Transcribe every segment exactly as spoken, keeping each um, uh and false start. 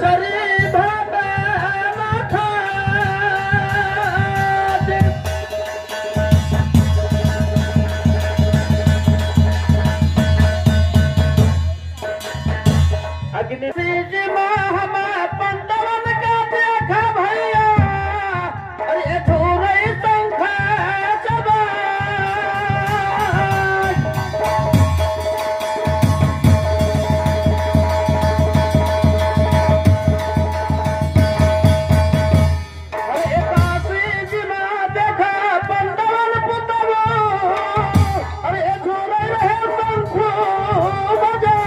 सरी भाटा माथा। अग्नि जी में हम पंडवन का देखा भैया, अरे ए छोरे शंख जबा। अरे ए काशी जी में देखा पंडवन पुतवा, अरे ए छोरे रहे शंख बजा।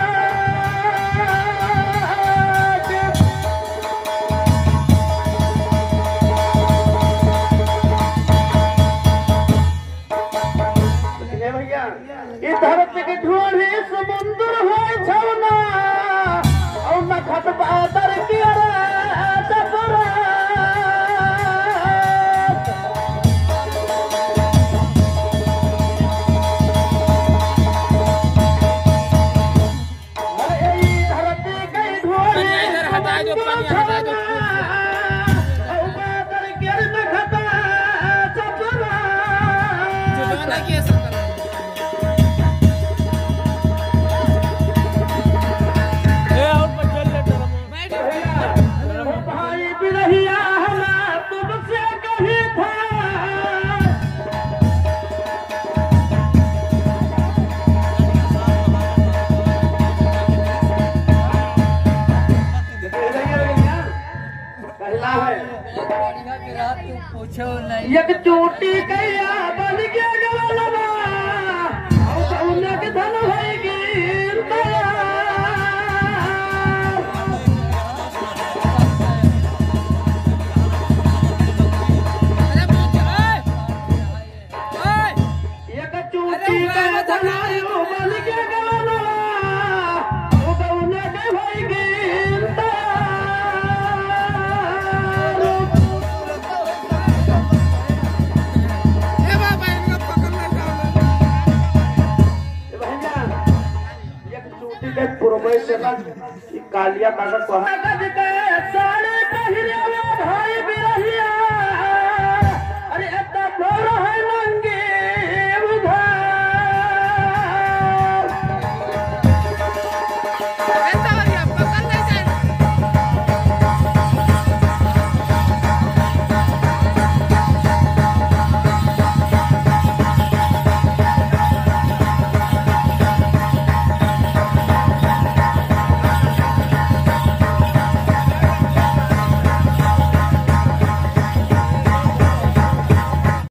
ए भैया, ई धरती के ढोढ़ी समुंदर होय छौना, औ नखत बादर के अरे चपरा। अरे ई धरती के ढोढ़ी पनिया इधर हटा दो, पनिया हटा दो। ए, और बच्चा ले डरो। भाई बिरहिया हमार तुमसे कही था। कहला है। बहुत बढ़िया विराट, तू पूछो नहीं। एक चोटी कहिया बन के गलबा, और कौन के धन होई गिनता। अरे बाप रे। एक चोटी का बनायो बन के गलबा, ओ गौना के होई गिनता। ए बाबा, इनका पकड़ ले जाओ। ए भैया, एक चोटी के प्रोफेशनल ई कालिया काका कहा। साड़ी पहिरे वाला भाई भी